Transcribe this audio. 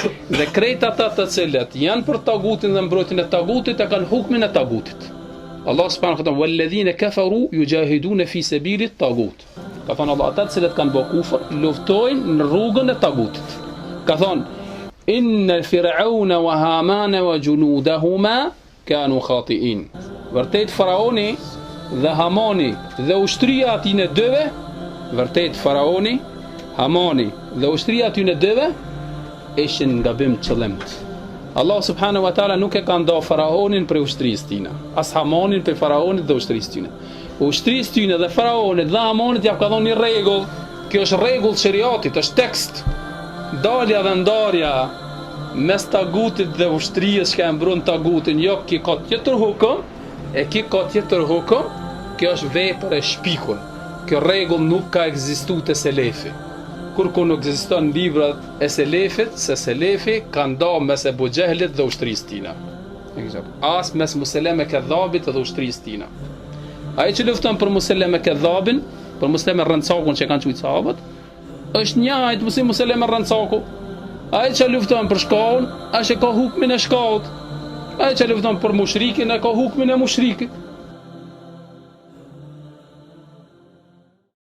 Dhe krejt ata të cilët janë për tagutin dhe mbrojtjen e tagutit e kanë hukmin e tagutit. Allah subhanahu wa taala walladhina kafaru yujahiduna fi sabili tagut. Ka thënë Allah ata të cilët kanë bërë kufër luftojnë në rrugën e tagutit. Ka thënë inna fir'auna wa hamana wa junudahuma Kanu khatiin. Vërtet faraoni dhe Hamani dhe ushtria e atyne dyve, vërtet faraoni, Hamani dhe ushtria e atyne dyve ishin në gabim të qëllimt. Allah subhanahu wa taala nuk e ka nda faraonin prej ushtrisë tina, as Hamanin prej faraonit dhe ushtrisë tina. Ushtrisë tina dhe faraonit dhe Hamanit ja ka dhënë një rregull. Kjo është rregull sheriatit, është tekst. Dalja dhe ndarja mes tagutit dhe ushtrisë që e mbron tagutin, jo ki ka tjetër hukëm, e ki ka tjetër hukëm, kjo është vepër e shpikun. Kjo rregull nuk ka ekzistu te selefi. Kurrkund nuk ekziston në librat e selefit, se selefi ka nda mes Ebu Xhehlit dhe ushtrisë tina. As mes Museleme Kedhabit dhe ushtrisë tina. Ai që lufton për Museleme Kedhabin, për Museleme Rrencakun që e kanë quajtur sahabët, Është njëjtë si Museleme Rrencaku. Ai që lufton për shkaun, është e ka hukmin e shkaut. Ai që lufton për mushrikin, e ka hukmin e mushrikit.